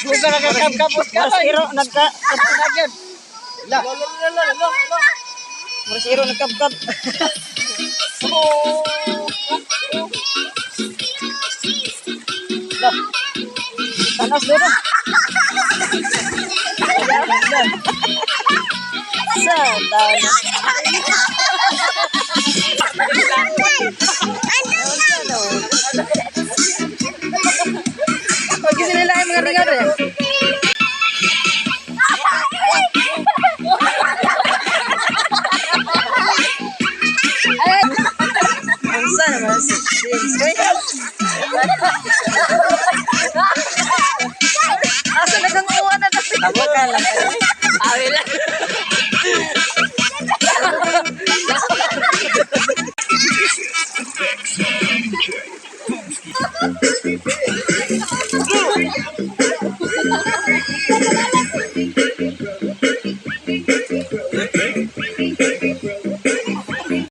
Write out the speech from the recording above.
Buka na kakap-kapos ka. Masiro nagka Nagyan. La. Masiro nagkabkab. La. Tanas dito. Sa tanas. Pag sila lang mga ringaw rin. Unsa naman si James? Uy. Asa na kang uwan na Tama ka lang. Awi lang.